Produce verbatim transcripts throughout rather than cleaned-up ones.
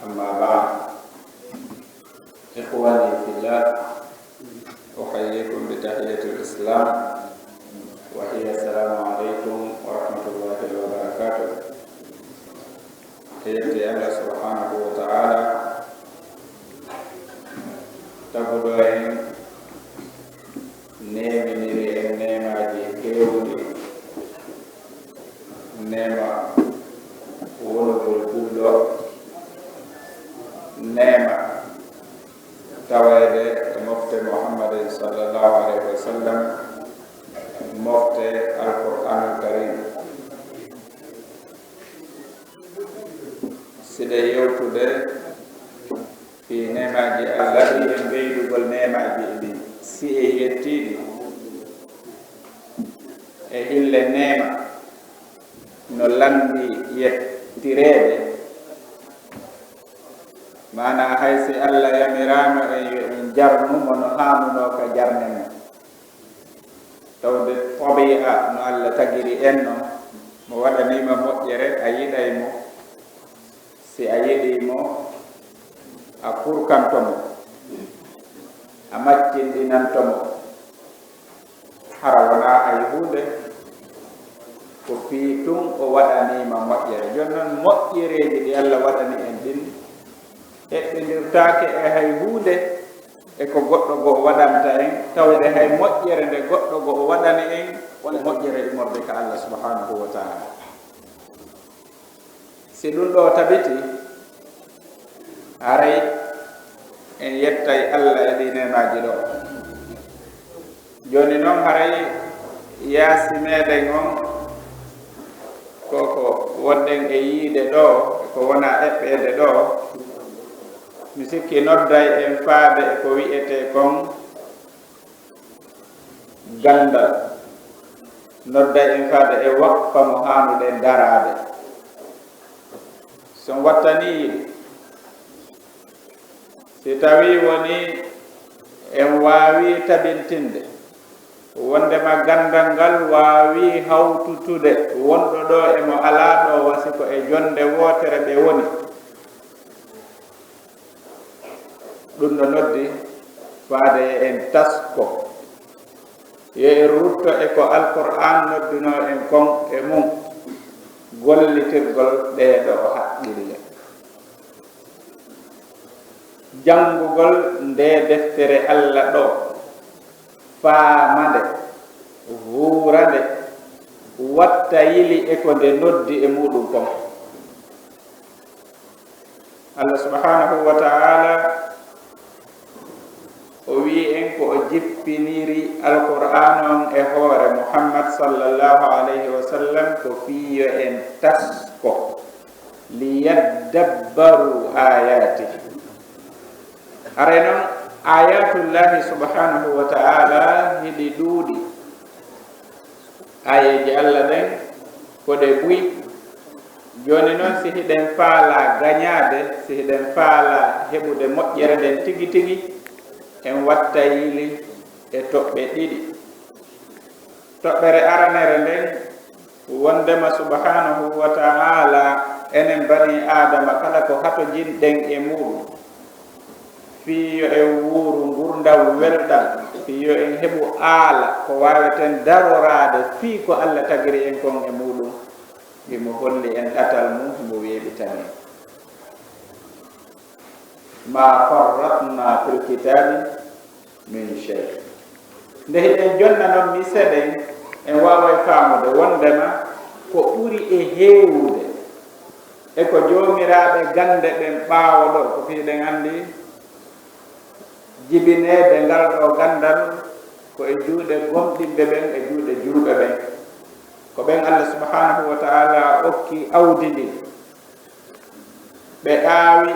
أما بعد، إخواني في الله، أحييكم بتحية الإسلام، وهي السلام عليكم ورحمة الله وبركاته. E yetti Allah subhanahu wa ta'ala, taguɗo en, neeminiri en neemaaji heewɗi, neema wonugol ɓulɗo, neema taweede e mofte Muhammadin sallallahu alayhi wa sallam, mofte Alqur'aanul Kariim. Siɗen yewtude fii neemaaji Allah ɗin e ɓeydugol neemaaji ɗin, si en yettii ɗi. E hille neema no lanndi yettireede, maanaa hay si Allah yamiraano en yo en jarnu mo no haanunoo ka jarnen mo. Tawde tabi'a no Allah tagiri en non, mo waɗanii ma moƴƴere, a yiɗay mo. Si a yiɗii mo, a kurkanto mo, a maccinɗinanto mo. Hara wonaa hay huunde, ko fii tun o waɗanii ma moƴƴere. Jooni non, moƴƴereeji ɗi Allah waɗani en ɗin, eɓɓindirtaake e hay huunde e ko goɗɗo goo waɗanta en, tawde hay moƴƴere nde goɗɗo goo waɗani en, ko moƴƴere immorde ka Allah subhanahu wa ta'ala. Si ɗun ɗoo tabiti, haray en yettay Allah e ɗii neemaaji ɗoo. Jooni non, haray yaasi meɗen on, ko ko wonɗen e yiide ɗoo, ko wonaa eɓɓeede ɗoo, mi sikki nodday en faade e ko wi'etee kon ganndal, nodday en faade e waqfa mo haanuɗen daraade. Si on wattanii, si tawii wonii en waawii tabintinde wonndema ganndal ngal waawii hawtutude wonɗo ɗoo e mo alaa ɗoo, wa si ko e jonnde wootere ɓe woni, ɗun no noddi faade e en tasko, yo en rutto e ko Alqur'aan noddunoo en kon e mun, gollitirgol ɗee ɗoo haqqille. Janngugol ndee deftere Allah ɗoo, faama nde, huura nde, watta yili e ko nde noddi e muɗum kon. Allah subhanahu wa ta'ala, o wi'i en ko o jippiniri Alqur'aan on e hoore Muhammad sallallahu alayhi wa sallam ko fii yo en tasko, liyaddabbaru ayatihi. Haray non, ayatullahi subhanahu wa ta'ala hiɗi ɗuuɗi. Aayeeji Allah ɗen ko ɗe buy. Jooni non, si hiɗen faalaa gañaade, si hiɗen faalaa heɓude moƴƴere nden tigi tigi, en watta yili e toɓɓe ɗiɗi. Toɓɓere aranere nden, wonndema subhanahu wa ta'ala, enen banii Aadama kala ko hatojinɗen e muɗum, fii yo en wuuru ngurndan welɗan, fii yo en heɓu aala ko waaweten daroraade fii ko Allah tagiri en kon e muɗum, himo holli en ɗatal mun, himo weeɓitani en. Ma farratna fil kitabi min shay. Nde hiɗen jonna non mi seɗen, en waaway faamude wonndema ko ɓuri e heewude e ko joomiraaɓe gannde ɓen ɓaawo ɗoo, ko fii hiɗen anndi jibineede ngal ɗoo ganndal ko e juuɗe gomɗinɓe ɓen, e juuɗe julɓe ɓen. Ko ɓen Allah subhanahu wa ta'ala okki awdi ndin. Ɓe aawi,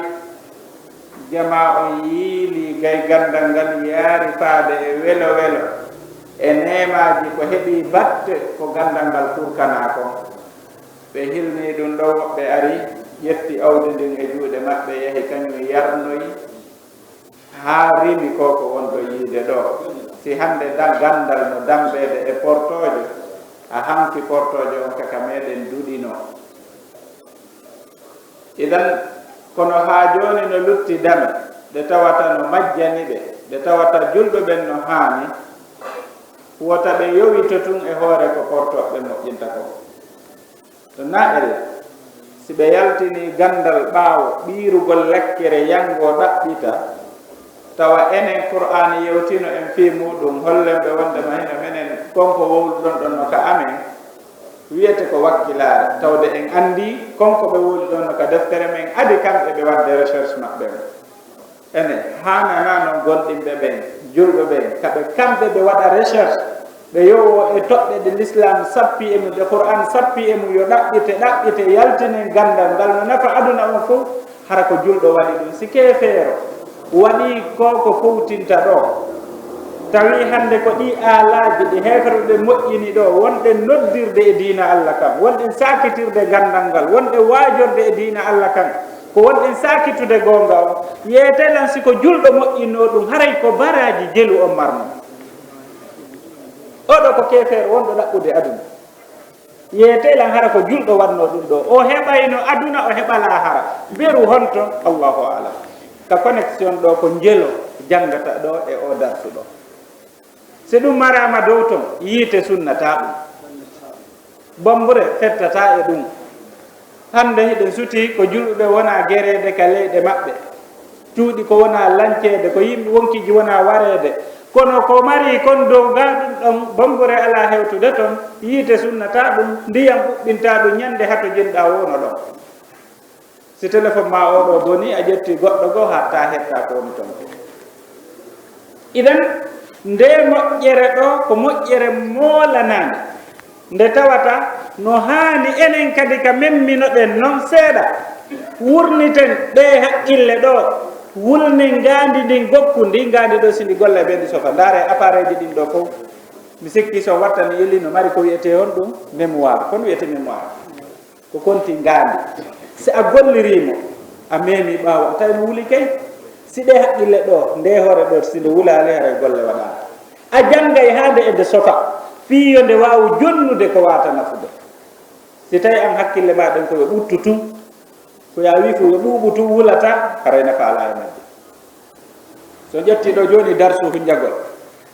jamaa on yiili gay ganndal ngal yaari faade e welo welo, e neemaaji ko heɓi batte ko ganndal ngal kurkanaa kon. Ɓe hilnii ɗum ɗoo, woɓɓe ari, ƴetti awdi ndin e juuɗe maɓɓe, yahi kañum yarnoyi, haa rimi ko ko wonɗo yiide ɗoo. Si hannde da-, ganndal no dammbeede e portoojo, a hanki portoojo on kaka meɗen duɗinoo. Idan, Kono haa jooni no lutti dame, ɗe tawata no majjani ɓe, ɗe tawata julɓe ɓen no haani, wota ɓe yowito tun e hoore ko portooɓe moƴƴinta kon. Ɗun na ella, si ɓe yaltinii ganndal ɓaawo ɓiirugol lakkere yanngo ɗaɓɓita, tawa enen Qur'aana yewtino en fii muuɗun, hollen ɓe wonndema hino menen kon ko wowluɗon ɗon no ka amen, wi'ete ko wakkilaare, tawde en anndii kon ko ɓe wowli ɗon no ka deftere men, adi kamɓe ɓe waɗde recherche maɓɓe on. Enen, haananaa non gomɗinɓe ɓen, julɓe ɓen, ka ɓe kamɓe ɓe waɗa recherche, ɓe yowoo e toɓɓe ɗe Lislaam sappii e mum, ɗe Qur'aan sappii e mum, yo ɗaɓɓite, ɗaɓɓite, yaltinen ganndal ngal no nafa aduna on fow, hara ko julɗo waɗi ɗun. Si keefeero waɗii ko ko fowtinta ɗoo, tawi hannde ko ɗii aalaaji ɗi heeferɓe ɓen moƴƴini ɗoo, wonɗen noddirde e diina Alla kan, wonɗen saakitirde ganndal ngal, wonɗen waajorde e diina Alla kan, ko wonɗen saakitude goonga on, yeetee lan si ko julɗo moƴƴinnoo ɗun, haray ko baraaji jelu on marno. Oo ɗoo ko keefeero wonɗo ɗaɓɓude aduna. Yeetee lan hara ko julɗo waɗnoo ɗun ɗoo. O heɓayno aduna, o heɓa laahara. Mberu honto? Allahu a'lam. Ka connexion ɗoo ko njelo janngata ɗoo e oo darsu ɗoo. Si ɗun maraama dow ton, yiite sunnataa ɗun. Bombure fettataa e ɗun. Hannde hiɗen sutii ko julɓe wonaa gereede ka leyɗe maɓɓe. Cuuɗi ko wonaa lanceede, ko yimɓe wonkiiji wonaa wareede. Kono ko mari kon dow gaa ɗun ɗon, bombure alaa hewtude ton, yiite sunnataa ɗun, ndiyam ɓuɓɓintaa ɗun, ɲande hatojinɗaa woo no ɗon. Si telefon maa oo ɗoo bonii, a ƴettii goɗɗo goo, haɗtaa heɓtaa ko woni ton. Idan, ndee moƴƴere ɗoo ko moƴƴere moolanaande. Nde tawata no haani enen kadi ka men minoɗen non seeɗa, wurniten ɗee haqqille ɗoo, wulnen ngaandi ndin gokku, ndin ngaandi ɗoo si ndi golla e ɓe ndi sofa. Ndaaree appareil ji ɗin ɗoo fow. Mi sikki si on wattanii Eli no mari ko wi'etee honɗun mémoire. Ko honɗun wi'etee mémoire? Ko konti ngaandi. Si a gollirii mo, a meemii ɓaawo, a tawii mo wuli kay. Si ɗee haqqille ɗoo, ndee hoore ɗoo, si nde wulaali, haray golle waɗaali. A janngay haa nde e nde sofa, fii yo nde waawu jonnude ko waata nafude. Si tawii an hakkille maa ɗen ko yo ɓuttu tun, ko yo a wi'i fow yo ɓuuɓu tun wulataa, haray nafa alaa e majje. Si on ƴettii ɗoo jooni darsu hunjagol,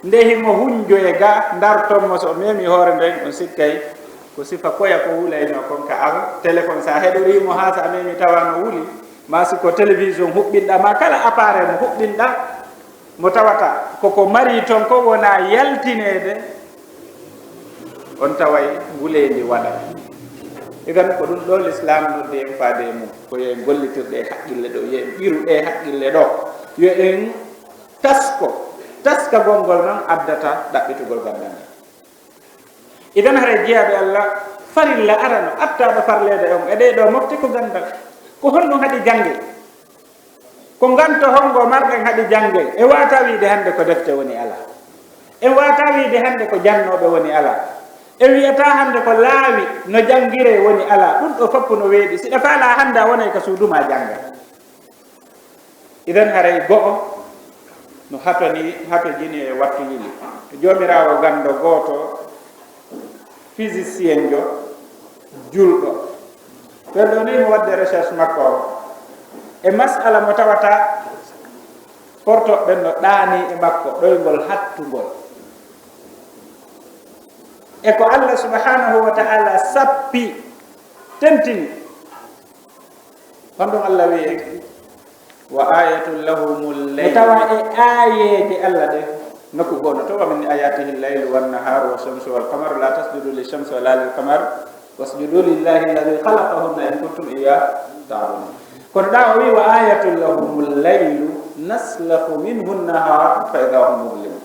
nde himo hunjoye gaa, ndarton mo si o meemii hoore nden, on sikkay ko sifa koya ko wulaynoo kon ka al telefon. Si a heɗorii mo haa si a meemii tawaa no wuli, maa si ko télévision huɓɓinɗaa, maa kala appareil mo huɓɓinɗaa, mo tawata ko ko mari ton ko wonaa yaltineede, on taway nguleendi waɗa. Idan ko ɗun ɗoo Lislaam noddi en faade e mum, ko yo en gollitir ɗee haqqille ɗoo, yo en ɓiru ɗee haqqille ɗoo, yo en tasko, taskagol ngol non addata ɗaɓɓitugol ganndal ngal. Idan haray jiyaaɓe Alla, farilla arano attaaɗo farleede on e ɗee ɗoo mofte ko ganndal. Ko honɗun haɗi jannge? Ko nganto hongo marɗen haɗi jannge? En waawataa wi'ude hannde ko defte woni alaa. En waawataa wi'ude hannde ko jannooɓe woni alaa. En wi'ataa hannde ko laawi no janngiree woni alaa. Ɗun ɗoo fow no weeɓi. Si ɗa faalaa hannde a wonay ka suudu maa jannga. Idan haray go'o no hatoni, hatojini e wattu yili. Joomiraawo ganndo gooto, physicien jo, julɗo. Ɓen ɗoo ni mo waɗde recherche makko on e mas'ala mo tawata portooɓe ɓen no ɗaanii e makko ɗoyngol hattungol. E ko Alla subhanahu wa ta'ala sappi, tentini. Honɗun Alla wi'i en? Wa ayatun lahumul layl. Tawa e aayeeje Alla ɗen, nokku gooto, "Wa min ayatihi al-laylu wan-naharu wash-shamsu wal-qamaru la tasjudu lish-shamsi wala lil-qamari wasjudu lillahi alladhi khalaqahunna in kuntum iyyahu ta'budun." Kono ɗa o wi'i, "Wa ayatun lahumul laylu naslakhu minhu an-nahara fa idha hum mudlimun."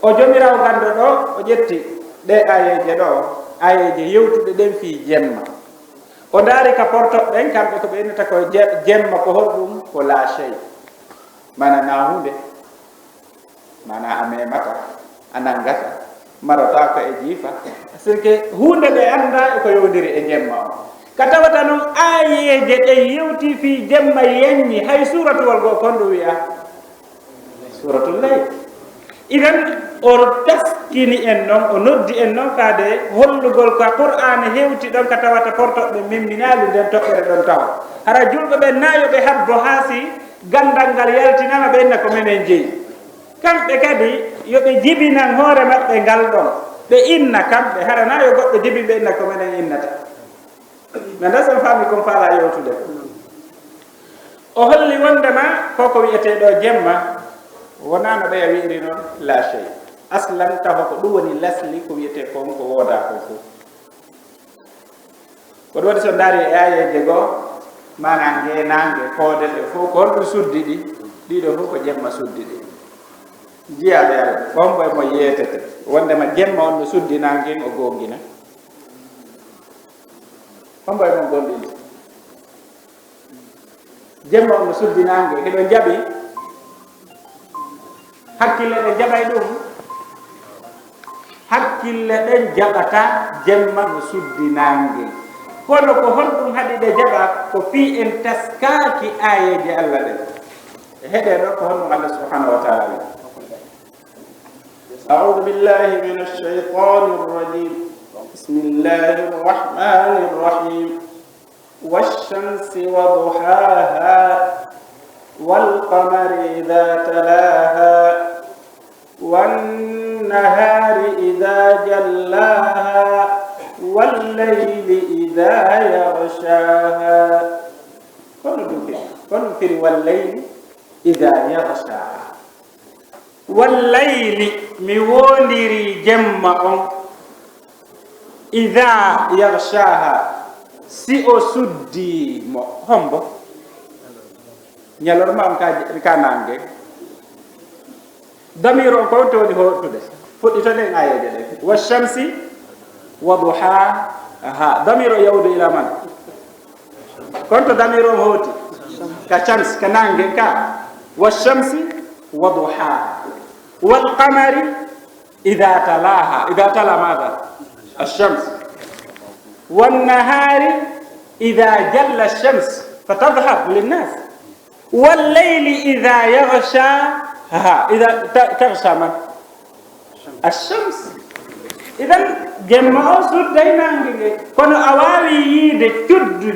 O Joomiraawo ganndo ɗoo, o ƴetti ɗee aayeeje ɗoo, aayeeje yewtuɗe ɗen fii jemma. O ndaari ka portooɓe ɓen, kamɓe ko ɓe innata ko je-, jemma ko honɗun? Ko laa shay. Maanaa na huunde. Maanaa a meemataa, a nanngataa, marotaako e jiifa. Sirke huunde ɓe anndaa e ko yowndiri e jemma on. Ka tawata non aayeeje ɗen yewtii fii jemma yanyi, hay suuratuwol goo kon ɗun wi'aa Suuratul Layl. Idan, o taskini en noon, o noddi en noon faade hollugol ko Qur'aana hewti ɗon ka tawata portoɓe memminaali nden toɓɓere ɗon taho. Hara julɓe ɓen naa yo ɓe habbo haa si ganndal ngal yaltinaama ɓe inna ko menen jeyi. Kamɓe kadi yo ɓe jibinan hoore maɓɓe ngal ɗon. Ɓe inna kamɓe, hara naa yo goɗɗo jibin ɓe inna ko menen innata. Mi anndaa si on faami ko mi faalaa yewtude. O holli wondema ko ko wi'etee ɗoo jemma, wonaa no ɓeya wi'iri noon, laa shay. Aslan, taho ko ɗum woni lasli ko wi'etee kon ko woodaa kon fof. Ko ɗum waɗi so ndaari e aayeeje goo, maanaa ngee naange, koode ɗe fof, ko honɗum suddi ɗi? Ɗiɗo fof ko jemma suddi ɗi. Jiyaaɓe Alla, ko hombo e mon yeetete wondema jemma on no suddi naange, o goongina? Hombo e mon gomɗinta? Jemma on no suddi naange, hiɗon jaɓi? Hakkille ɗen jaɓay ɗum? Hakkille ɗen jaɓata jemma no suddi naange. Kono ko honɗum haɗi ɗe jaɓa? Ko fii en taskaaki aayeeje Alla ɗen. E heɗee ɗoo ko honɗum Alla subhanahu wa ta'ala wi'i. أعوذ بالله من الشيطان الرجيم. بسم الله الرحمن الرحيم. والشمس وضحاها، والقمر إذا تلاها، والنهار إذا جلاها، والليل إذا يغشاها. Kono ɗum firi, kono ɗum firi والليل إذا يغشاها. Wallayli, mi woondirii jemma on, idaa yaghshaaha, si o suddii mo. Hombo? Ñalorma on ka, ka naange. Damiir on ko honto woni hootude? Fuɗɗitoɗen aayeeje ɗen. Wa shamsi wa duhaaha. Damiir o yawudu ila man? Ko honto damiir on hooti? Ka shams, ka naange ka. Wa shamsi wa duhaaha. Wal qamari idha talaha. Idha tala madha? Ash-shams. Wan nahari idha jalla ash-shams fatadhhar lin-nas. Wal layli idha yaghshaha. Idha ta-, taghsha man? Ash-shams. Idan, jemma o sudday naange nge. Kono a waawi yiide cuddu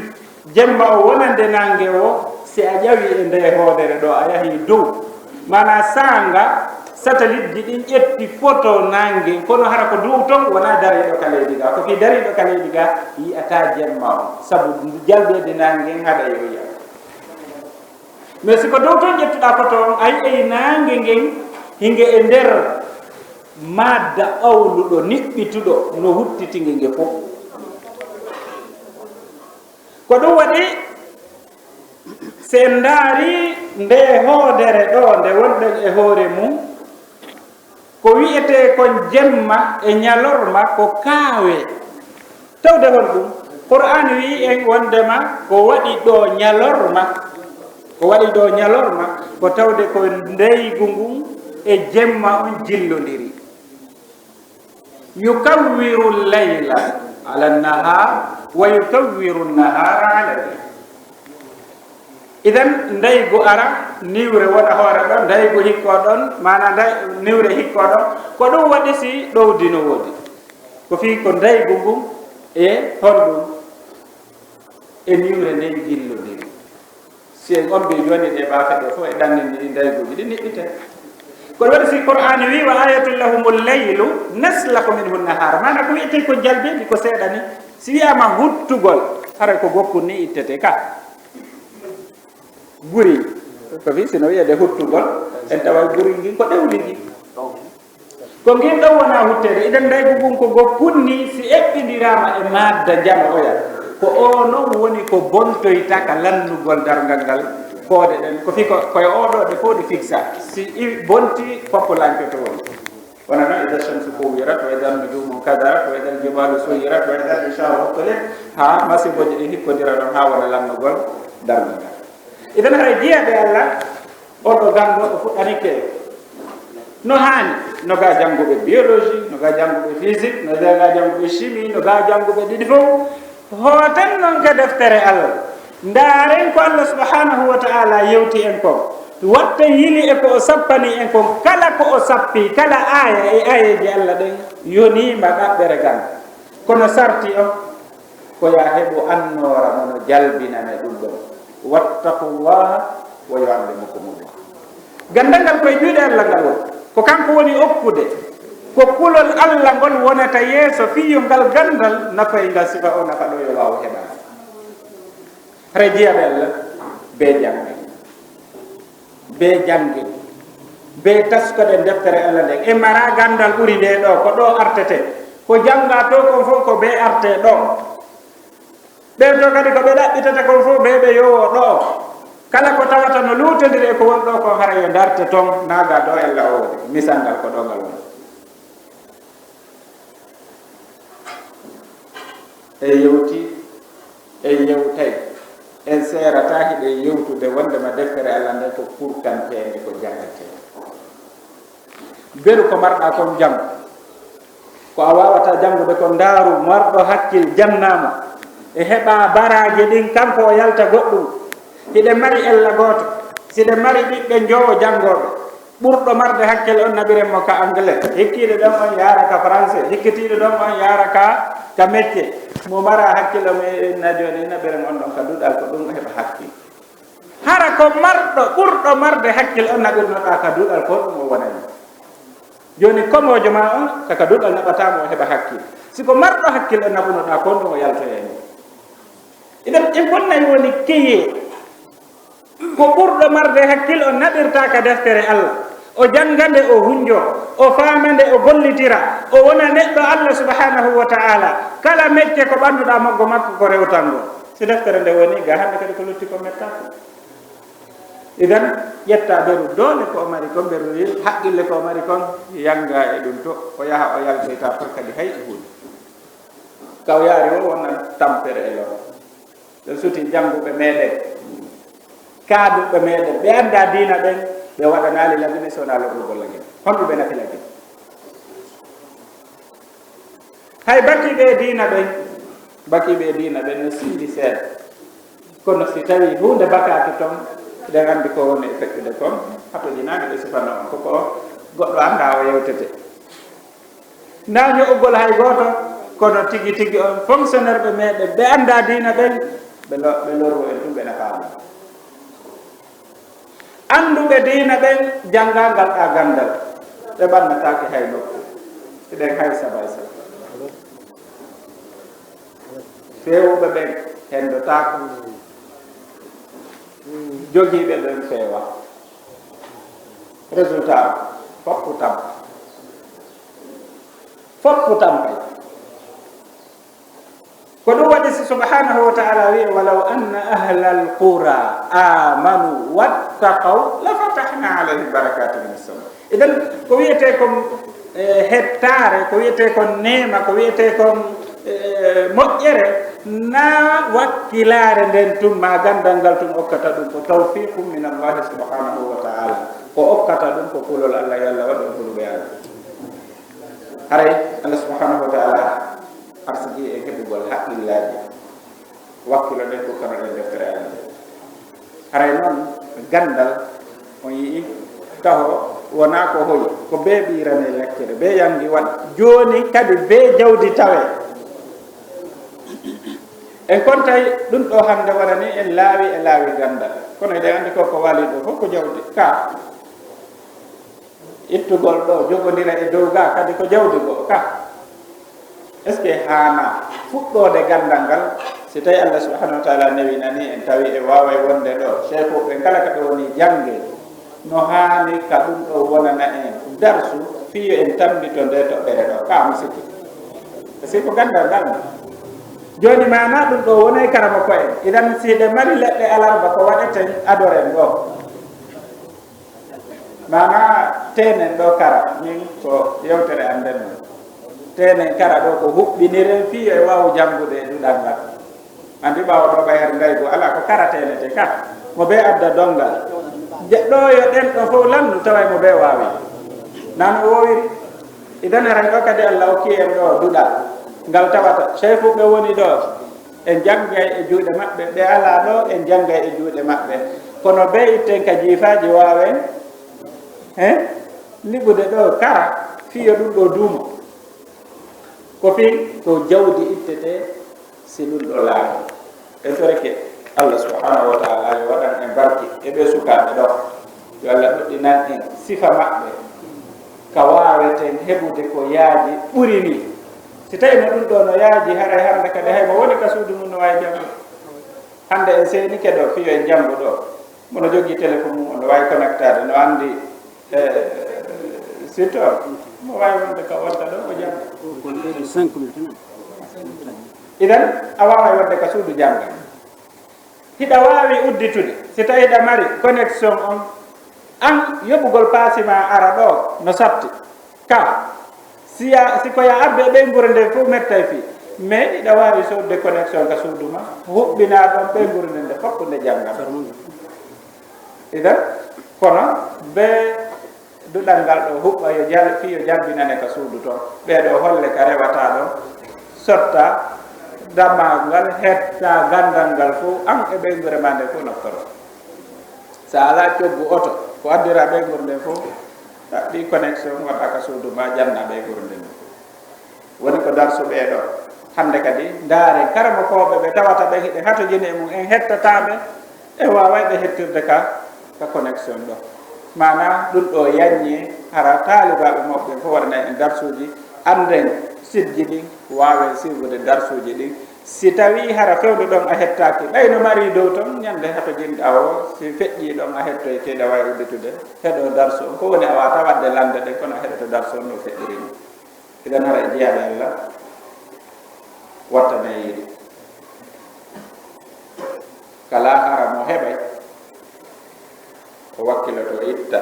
jemma o wonande naange o, si a ƴawi e nde hoodere ɗo, a yahi dow. Maanaa saanga, satellite ji ɗin ƴetti photo naange, kono hara ko dow ton, wonaa dariiɗo ka leydi ga. Ko fii dariiɗo ka leydi ga, yi'ataa jemma o. Sabu jalbeede naange haɗa yo yi'a. Mais si ko dow ton ƴettuɗaa photo on, a yi'ay naange ngen, hinge e nder madda ɓawluɗo, niɓɓituɗo, no huttiti nge, nge fof. Ko ɗum waɗi, si en ndaari nde hoodere ɗo, nde wonɗen e hoore mum, ko wi'etee kon jemma e ñalorma ko kaawe. Tawde honɗum? Qur'aana wi'i en wondema ko waɗi ɗo ñalorma, ko waɗi ɗo ñalorma, ko tawde ko ndeygu ngun e jemma on jillondiri. Yukawwiru llayla ala nnahaar wa yukawwiru nnahaara ala llayl. Idan, ndaygu ara, niwre wona hoore ɗon, ndaygu hikkoo ɗon, maanaa nday-, niwre hikkoo ɗon. Ko ɗum waɗi si ɗowdi no woodi. Ko fii ko ndaygu ngun e honɗum? E niwre nden jillondiri. Si en ombii jooni ɗe baafe ɗe fof e ɗanninde ɗi ndayguuji ɗi niɓɓitee. Ko ɗum waɗi si Qur'aani wii, "Wa ayatun lahumul laylu naslakhu minhu nnahaar." Maanaa ko wi'etee ko jalbeebi ko seeɗa ni. Si wi'aama huttugol, haray ko gokkun ni ittete ka. Guri. Ko fii si no wi'ede huttugol, en taway guri ngin ko ɗewligi. Ko ngin ɗon wonaa hutteede. Idan ndaygu ngun ko gokkun ni si eɓɓindiraama e madda njano oya. Ko o non woni ko bontoyta ka lannugol darngal ngal koode ɗen. Ko fii ko, ko e oo ɗoo ɗe fof ɗe fiksa. Si iwi bonti, foppo lancoto woni. Wona non, idha shamsu kuwwirat, wa idha nujumu nkadarat, wa idha al-jibalu suyirat, wa idha al-isharu uttilat. Haa masiibooji ɗin hikkondira non haa wona lannugol darngal ngal. Idan haray jiyaaɓe Alla, on ɗoo ganndo o fuɗɗanike no haani. No gaa jannguɓe biologie, no gaa jannguɓe physique, no gaa jannguɓe chimie, no gaa jannguɓe ɗiɗi fof. Hooten non ka deftere Alla. Ndaaren ko Alla subhanahu wa ta'ala yewti en kon. Watten yili e ko o sappani en kon, kala ko o sappi, kala aaya e aayeeje Alla ɗen, yoniima ɗaɓɓere gannde. Kono sarti on, ko yo a heɓu annoora mo no jalbinane ɗum ɗon. "Wattaqullaha wa yuallimukumullah." Ganndal ngal koye juuɗe Alla ngal woni. Ko kanko woni okkude. Ko kulol Alla ngol wonata yeeso fii yo ngal ganndal nafoy ngal sifa o nafa ɗo yo waaw heɓaade. Hara jeyaɓe Alla, bee jannge, bee jannge, bee taskoɗen deftere Alla nden. En maraa ganndal ɓuri nde ɗo, ko ɗo artete. Ko janngaa to kon fof ko bee arte ɗo. Ɓen to kadi ko ɓe ɗaɓɓitata kon fof, bee ɓe yowo ɗo. Kala ko tawata no luutondiri e ko woni ɗo kon, hara yo ndarte ton, naaga ɗo Alla o woni. Misal ngal ko ɗo ngal woni. En yewti, en yewtay, en seerata hiɗen yewtude wondema deftere Alla nden ko kurkanteende, ko janngeteende. Beru ko marɗa kon janngu. Ko a waawata janngude kon, ndaaru marɗo hakkil jannaama, e heɓa baraaji ɗin, kanko o yalta goɗɗum. Hiɗen mari ella gooto, siɗen mari ɓiɓɓe njowo janngooɓe. Ɓurɗo marde hakkil on naɓiren mo ka anglais. Hikkiiɗo ɗon on yaara ka français. Hikkitiiɗo ɗon on yaara ka, ka métier. Mo mara hakkil on e na jooni naɓiren on ɗon ka duɗal ko ɗum o heɓa hakkil. Hara ko marɗo, ɓurɗo marde hakkil on naɓirnoɗaa ka duɗal ko ɗum o wonani. Jooni komoojo ma on ka, ka duɗal naɓataa mo o heɓa hakkil. Si ko marɗo hakkil on naɓunoɗaa ko ɗum o yaltoyay mo. Idan, ɗin fonnay woni keye. Ko ɓurɗo marde hakkil o naɓirta ka deftere Alla, o jannga nde, o hunjo, o faama nde, o gollitira, o wona neɗɗo Alla subhanahu wa ta'ala. Kala mecce ko ɓannuɗaa moggo makko ko rewtango. Si deftere nde woni, ga hannde kadi ko lutti ko mettaako. Idan, ƴetta beru doole ko o mari kon, beru haqqille ko o mari kon, yanga e ɗum to, o yaha o yaltoyta fof kadi hay e huunde. Ka o yaari o wona tampere e loro. Ɓe suti jannguɓe meɗen, kaaduɓe meɗen, ɓe anndaa diina ɓen, ɓe waɗanaali Lagine so wonaa lorrugol Lagine. Honɗum ɓe nafi Lagine? Hay bakiiɓe e diina ɓen, bakiiɓe e diina ɓen no sindi seeɗa. Kono si tawii huunde bakaaki ton, eɗen anndi ko woni e feƴƴude kon, hatojinaani ɓe sifano on, ko ko goɗɗo anndaa o yewtete. Naa ño'ugol hay gooto, kono tigi tigi on fonctionnaire ɓe meɗen, ɓe anndaa diina ɓen, ɓe lo-, ɓe lorru en tun ɓe nafaama. Annduɓe diina ɓen janngaa ngal ɗaa ganndal, ɓe ɓannataake hay nokku. Eɗen hay sabay sabay. Feewuɓe ɓen henndotaako. Jogiiɓe ɓen feewa. Résultat, foppu tampa. Foppu tampay. Ko ɗum waɗi si subhanahu wa ta'ala wi'i, "Walaw anna ahlal qura amanu wattaqaw la fatahna alayhim barakatin minas sama." Idan, ko wi'etee kon, eh, hettaare, ko wi'etee kon neema, ko wi'etee kon, eh, moƴƴere, na wakkilaare nden tun, ma ganndal ngal tun okkata ɗum, ko tawfiqun min Allahi subhanahu wa ta'ala. Ko okkata ɗum, ko kulol Allah, yo Allah waɗu en huluɓe Allah. Haray Allah subhanahu wa ta'ala arsiki en heɓugol haqqillaaji. Wakkiloɗen, kukkanoɗen deftere Allah nde. Haray noon, ganndal, on yi'i, taho wonaa ko hoyi, ko bee ɓiyrane lakkere, bee yanngi waɗ. Jooni kadi bee jawdi tawe. En kontay ɗum ɗo hannde wonani en laawi e laawi ganndal. Kono eɗen anndi ko, ko waali ɗo fof ko jawdi ka. Ittugol ɗo, jogondira e dow ga, kadi ko jawdi goo ka. Est-ce que haana fuɗɗoode ganndal ngal? Si tawi Allah subhanahu wa ta'ala newinani en, tawi e waaway wonde ɗo, sheykhuɓe kala ka ɓe woni jannge, no haani ka ɗum ɗo wonana en darsu, fii yo en tammbito nde toɓɓere ɗo, ka mi sikki. Parce que ko ganndal ngal. Jooni maana ɗum ɗo wonay karamoko en. Idan si hiɗen mari leɗɗe alarba ko waɗeten adoren ɗo. Maanaa, teenen ɗo kara, min ko yewtere am nden non. Teenen kara ɗo ko huɓɓiniren fii yo e waawu janngude e duɗal ngal. Anndi ɓaawo ɗo ɓay har ngaygu alaa ko kara teenete ka. Mo bee adda donngal. Je-, ɗo yo ɗen ɗo fof lannu taway mo bee waawi. Nan o woowiri. Idan haray ɗo kadi Allah okki en ɗo duɗal. Ngal tawata, seyfuɓe woni ɗo. En janngay e juuɗe maɓɓe, ɓe alaa ɗo, en janngay e juuɗe maɓɓe. Kono bee itten ka jiifaaji waawen, he, liɓude ɗo kara, fii yo ɗum ɗo duumo. Ko fii ko jawdi ittete si ɗum ɗo laaɓi. En torike Allah subhanahu wa ta'ala yo waɗan en barki e ɓee sukaaɓe ɗo. Yo Allah ɗuɗɗinan en sifa maɓɓe ka waaweten heɓude ko yaaji ɓuri nii. Si tawi no ɗum ɗo no yaaji, haray hannde kadi hay mo woni ka suudu mum no waawi janngude. Hannde en seenike ɗo, fii yo en janngu ɗo. Mo no jogii téléphone mum, on no waawi connectaade, no anndi, eh, site o. Mo waawi wonde ka wonta ɗo, o jannga. Kon ɓeydi cinq minutes, non? Idan, a waaway wonde ka suudu jannga. Hiɗa waawi udditude, si tawi hiɗa mari connexion on, an yoɓugol paasi ma ara ɗo, no satti. Ka, si ya, si ko ya abbe ɓeynguure nden fof mettay fii. Mais hiɗa waawi soodde connexion ka suudu ma, huɓɓinaa ɗon ɓeynguure nden nde fof nde janngan. Idan, kono bee duɗal ngal ɗo huɓɓa yo jal-, fii yo jalbinane ka suudu ton. Ɓee ɗo holle ka rewataa ɗon, sotta damal ngal, hetta ganndal ngal fof, an e ɓeynguure ma nden fof naftoro. Sa alaa coggu oto, ko addira ɓeynguure nden fof, a ɗi connexion waɗa ka suudu ma, janna ɓeynguure nden fof. Woni ko darsu ɓee ɗo. Hannde kadi, ndaaren karamokooɓe ɓe tawata ɓe hiɗen hatojini e mum, en hettataa ɓe, e waaway ɓe hettirde ka, ka connexion ɗo. Maanaa, ɗum ɗo yaññi hara taalibaaɓe maɓɓe fof waɗanay en darsuuji, annden site ji ɗin, waawen suivre darsuuji ɗin. Si tawii hara fewndo ɗon a hettaaki, ɓay no mari dow ton, ñande hatojinɗaa o, si feƴƴii ɗon a hettoyte, ɗa waawi udditude, heɗo darsu on. Ko woni a waawata waɗde lande ɗen, kono a heɗoto darsu on no feƴƴiri ni. Idan hara e jiyaaɓe Allah, wattanee yiide. Kala hara mo heɓay, o wakkiloto, o itta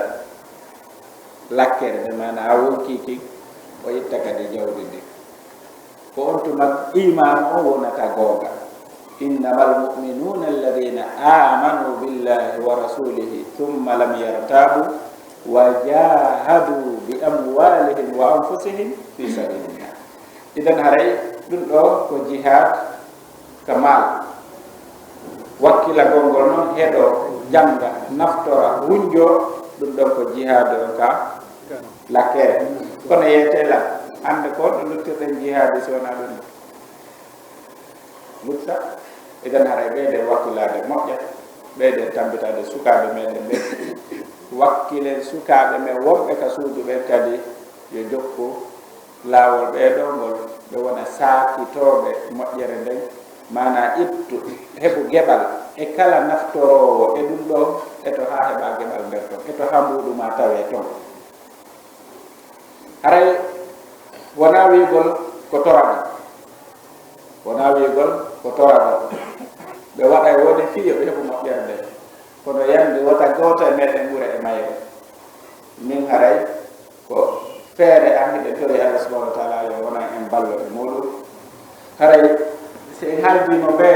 lakkere nde, maanaa a wonkii kin, o itta kadi jawdi ndin. Ko on tuma iimaanu on wonata goonga. إنما المؤمنون الذين آمنوا بالله ورسوله ثم لم يرتابوا وجاهدوا بأموالهم وأنفسهم في سبيل الله. Idan haray ɗum ɗo ko jihaad ka maal. Wakkilagol ngol noon heɗo jannga, naftora, wunjo, ɗum ɗon ko jihaad on ka lakkere. Kono yeetee lan, annde ko ɗo luttirɗen jihaadi si wonaa ɗum ɗo. Lutta, idan haray ɓeyden wakkilaade moƴƴa, ɓeyden tambitaade sukaaɓe meɗen ɓen. Wakkilen sukaaɓe men wonɓe ka suudu ɓen kadi yo jokku laawol ɓee ɗoo ngol, ɓe wona saakitooɓe moƴƴere nden, maanaa ittu, heɓu geɓal e kala naftoroowo e ɗum ɗoo, e to haa heɓaa geɓal nder ton, e to haa mbuuɗu maa tawee ton. Haray wonaa wi'ugol ko toragal, wonaa wi'ugol ko toragal. Ɓe waɗay woni fii yo ɓe heɓu moƴƴere nden, kono yandi wota gooto e meɗen ɓura e mayre. Min haray ko feere an, hiɗen tori Allah subhanahu wa ta'ala yo wonan en ballo e muɗum. Haray si en haldiima ɓe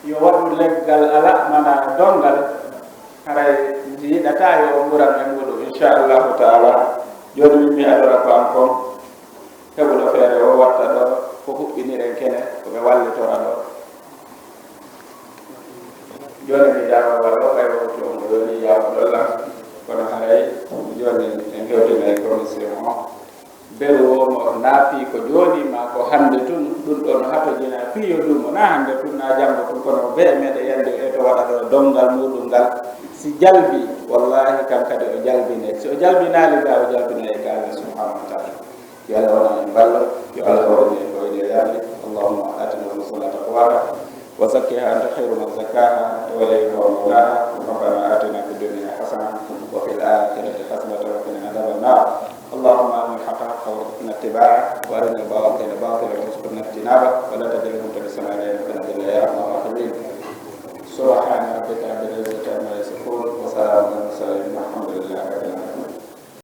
yo waɗu leggal ala, mana donngal, haray mi yiɗataa yo o ɓuran e muɗum, inchallahu ta'ala. Jooni min mi adora ko an kon, heɓuɗo feere o watta ɗo ko huɓɓiniren kene, ko ɓe wallitora ɗo. Jooni mi jaabaa waɗo ɓay waktu on o yoni yaawɗo lan, kono haray jooni en hewtinay commission o. Beru o mo naafii ko jooni maa ko hannde tun, ɗum ɗo no hatojinaa fii yo duumo, naa hannde tun, naa janngo tun, kono bee meɗen yandi e to waɗa ɗo donngal muuɗum ngal. Si jalbii, wallaahi kan kadi o jalbine. Si o jalbinaali gaa, o jalbinay ka Allah subhanahu wa ta'ala. Yo Allah wonan en ballo, yo Allah waɗan en ko ene yaali. اللهم آت نفوسنا تقواها وزكها أنت خير من زكاها أنت وليها ومولاها. ربنا آتنا في الدنيا حسنة وفي الآخرة حسنة وقنا عذاب النار. اللهم أرنا الحق حقا وارزقنا اتباعه وأرنا الباطل باطلا وارزقنا اجتنابه ولا تجعله